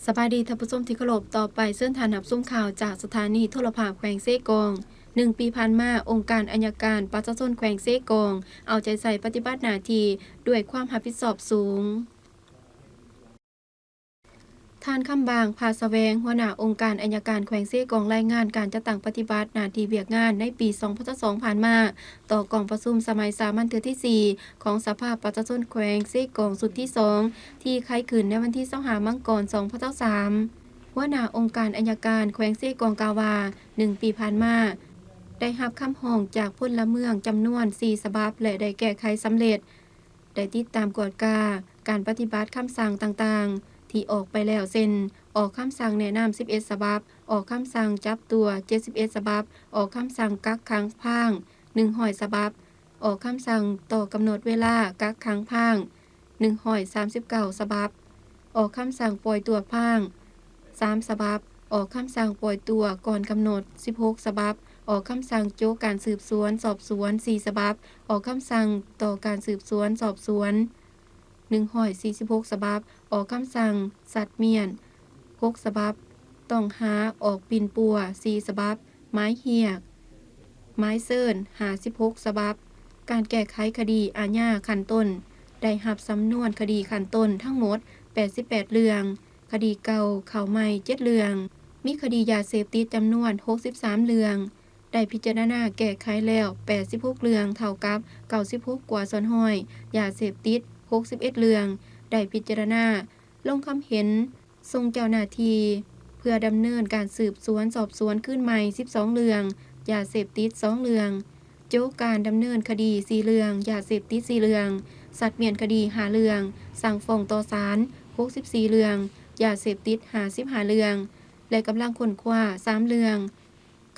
ສະບາຍດີທ່ານຜູ້ຊົມທີ່ເຄົາລົບ, ຕໍ່ໄປເຊີນທ່ານຮັບຊົມຂ່າວຈາກສະຖານີໂທລະພາບແຂວງເຊກອງ. ໜຶ່ງປີຜ່ານມາ, ອົງການອັຍການປະຊາຊົນແຂວງເຊກອງ ເອົາໃຈໃສ່ປະຕິບັດໜ້າທີ່ດ້ວຍຄວາມຮັບຜິດຊອບສູງ. ທ່ານ ຄຳບາງ ພາສະແຫວງ, ຫົວໜ້າອົງການອັຍການແຂວງເຊກອງ ລາຍງານການຈັດຕັ້ງປະຕິບັດໜ້າທີ່ວຽກງານໃນປີສອງພັນຊາວສອງຜ່ານມາ ຕໍ່ກອງປະຊຸມສະໄໝສາມັນເທື່ອທີສີ່ ຂອງສະພາປະຊາຊົນແຂວງເຊກອງຊຸດທີສອງ ທີ່ໄຂຂຶ້ນໃນວັນທີຊາວຫ້າມັງກອນສອງພັນຊາວສາມ. ຫົວໜ້າອົງການອັຍການແຂວງເຊກອງກ່າວວ່າ, ໜຶ່ງປີຜ່ານມາ ໄດ້ຮັບຄຳຮ້ອງຈາກພົນລະເມືອງຈຳນວນສີ່ສະບັບ ແລະ ໄດ້ແກ້ໄຂສຳເລັດ. ໄດ້ຕິດຕາມກວດກາການປະຕິບັດຄຳສັ່ງຕ່າງໆທີ່ອອກໄປແລ້ວ ເຊັ່ນ ອອກຄຳສັ່ງແນະນຳສິບເອັດສະບັບ, ອອກຄຳສັ່ງຈັບຕົວເຈັດສິບເອັດສະບັບ, ອອກຄຳສັ່ງກັກຂັງພາງໜຶ່ງຮ້ອຍສະບັບ, ອອກຄຳສັ່ງຕໍ່ກຳນົດເວລາກັກຂັງພາງໜຶ່ງຮ້ອຍສາມສິບເກົ້າສະບັບ, ອອກຄຳສັ່ງປ່ອຍຕົວພາງ ສາມສະບັບ, ອອກຄຳສັ່ງປ່ອຍຕົວກ່ອນກຳນົດສິບຫົກສະບັບ, ອອກຄຳສັ່ງໂຈະການສືບສວນສອບສວນສີ່ສະບັບ, ອອກຄຳສັ່ງຕໍ່ການສືບສວນສອບສວນໜຶ່ງຮ້ອຍສີ່ສິບຫົກສະບັບ, ອອກຄຳສັ່ງສັດມ້ຽນຫົກສະບັບ, ຕ້ອງຫາອອກປິ່ນປົວສີ່ສະບັບ, ໝາຍຮຽກ ໝາຍເຊີນຫ້າສິບຫົກສະບັບ. ການແກ້ໄຂຄະດີອາຍາຂັ້ນຕົ້ນ ໄດ້ຮັບສຳນວນຄະດີຂັ້ນຕົ້ນທັງໝົດແປດສິບແປດເລື່ອງ, ຄະດີເກົ່າເຂົ້າໃໝ່ເຈັດເລື່ອງ, ມີຄະດີຢາເສບຕິດຈຳນວນຫົກສິບສາມເລື່ອງ, ໄດ້ພິຈາລະນາແກ້ໄຂແລ້ວແປດສິບຫົກເລື່ອງ, ເທົ່າກັບເກົ້າສິບຫົກກວ່າສ່ວນຮ້ອຍ. ຢາເສບຕິດຫົກສິບເອັດເລື່ອງ, ໄດ້ພິຈາລະນາລົງຄຳເຫັນ ສົ່ງເຈົ້າໜ້າທີ່ເພື່ອດຳເນີນການສືບສວນສອບສວນຄືນໃໝ່ສິບສອງເລື່ອງ, ຢາເສບຕິດສອງເລື່ອງ, ໂຈະການດຳເນີນຄະດີສີ່ເລື່ອງ, ຢາເສບຕິດສີ່ເລື່ອງ, ສັດມ້ຽນຄະດີຫ້າເລື່ອງ, ສັ່ງຟ້ອງຕໍ່ສານຫົກສິບສີ່ເລື່ອງ, ຢາເສບຕິດຫ້າສິບຫ້າເລື່ອງ ແລະ ກຳລັງຄົ້ນຄວ້າສາມເລື່ອງ.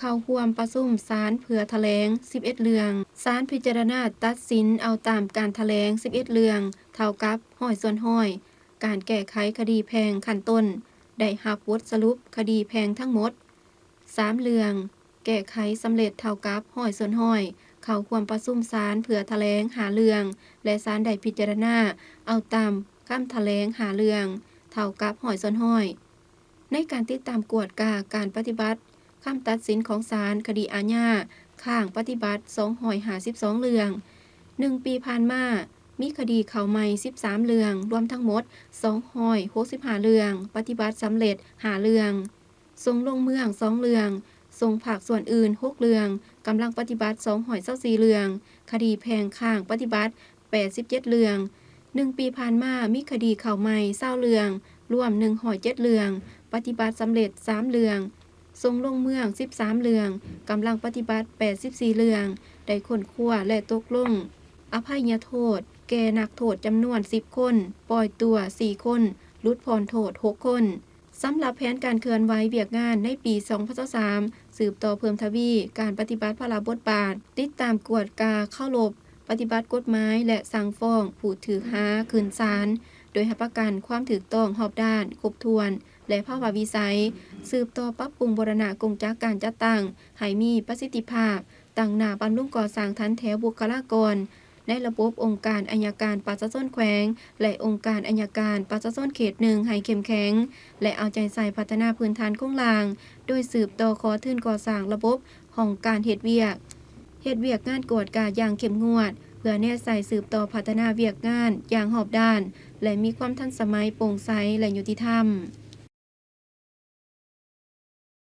ເຂົ້າຮ່ວມປະຊຸມສານເພື່ອຖະແຫຼງສິບເອັດເລື່ອງ. ສານພິຈາລະນາຕັດສິນເອົາຕາມການຖະແຫຼງສິບເອັດເລື່ອງ, ເທົ່າກັບຮ້ອຍສ່ວນຮ້ອຍ. ການແກ້ໄຂຄະດີແພ່ງຂັ້ນຕົ້ນ ໄດ້ຮັບບົດສະຫຼຸບຄະດີແພ່ງທັງໝົດສາມເລື່ອງ, ແກ້ໄຂສຳເລັດເທົ່າກັບຮ້ອຍສ່ວນຮ້ອຍ, ເຂົ້າຮ່ວມປະຊຸມສານເພື່ອຖະແຫຼງຫ້າເລື່ອງ ແລະ ສານໄດ້ພິຈາລະນາເອົາຕາມຄຳຖະແຫຼງຫ້າເລື່ອງ, ເທົ່າກັບຮ້ອຍສ່ວນຮ້ອຍ. ໃນການຕິດຕາມກວດກາການປະຕິບັດຄຳຕັດສິນຂອງສານຄະດີອາຍາ ຄ້າງປະຕິບັດສອງຮ້ອຍຫ້າສິບສອງເລື່ອງ. ໜຶ່ງປີຜ່ານມາ ມີຄະດີເຂົ້າໃໝ່ສິບສາມເລື່ອງ, ລວມທັງໝົດສອງຮ້ອຍຫົກສິບຫ້າເລື່ອງ, ປະຕິບັດສຳເລັດຫ້າເລື່ອງ, ສົ່ງລົງເມືອງສອງເລື່ອງ, ສົ່ງພາກສ່ວນອື່ນຫົກເລື່ອງ, ກຳລັງປະຕິບັດສອງຮ້ອຍຊາວສີ່ເລື່ອງ, ຄະດີແພ່ງຄ້າງປະຕິບັດ ແປດສິບເຈັດເລື່ອງ. ໜຶ່ງປີຜ່ານມາ ມີຄະດີເຂົ້າໃໝ່ຊາວເລື່ອງ, ລວມໜຶ່ງຮ້ອຍເຈັດເລື່ອງ, ປະຕິບັດສຳເລັດສາມເລື່ອງ, ສົ່ງລົງເມືອງສິບສາມເລື່ອງ, ກຳລັງປະຕິບັດແປດສິບສີ່ເລື່ອງ, ໄດ້ຄົ້ນຄວ້າ ແລະ ຕົກລົງອະໄພຍະໂທດແກ່ນັກໂທດຈຳນວນສິບຄົນ, ປ່ອຍຕົວສີ່ຄົນ, ຫຼຸດຜ່ອນໂທດຫົກຄົນ. ສຳລັບແຜນການເຄື່ອນໄຫວວຽກງານໃນປີສອງພັນຊາວສາມ ສືບຕໍ່ເພີ່ມທະວີການປະຕິບັດພາລະບົດບາດ, ຕິດຕາມກວດກາເຄົາລົບປະຕິບັດກົດໝາຍ ແລະ ສັ່ງຟ້ອງຜູ້ຖືກຫາຂຶ້ນສານ ໂດຍຮັບປະກັນຄວາມຖືກຕ້ອງຮອບດ້ານ, ຄົບຖ້ວນ ແລະ ພາວະວິໄສ, ສືບຕໍ່ປັບປຸງບູລະນະກົງຈັກການຈັດຕັ້ງໃຫ້ມີປະສິດທິພາບ, ຕັ້ງໜ້າບຳລຸງກໍ່ສ້າງຖັນແຖວບຸກຄະລາກອນ ໃນລະບົບອົງການອັຍການປະຊາຊົນແຂວງ ແລະ ອົງການອັຍການປະຊາຊົນເຂດໜຶ່ງໃຫ້ເຂັ້ມແຂງ ແລະ ເອົາໃຈໃສ່ພັດທະນາພື້ນຖານໂຄງລ່າງ ໂດຍສືບຕໍ່ຂໍທຶນກໍ່ສ້າງລະບົບຫ້ອງການເຮັດວຽກ, ເຮັດວຽກງານກວດກາຢ່າງເຂັ້ມງວດ ເພື່ອແນໃສ່ສືບຕໍ່ພັດທະນາວຽກງານຢ່າງຮອບດ້ານ ແລະ ມີຄວາມທັນສະໄໝ, ໂປ່ງໃສ ແລະ ຍຸຕິທຳ.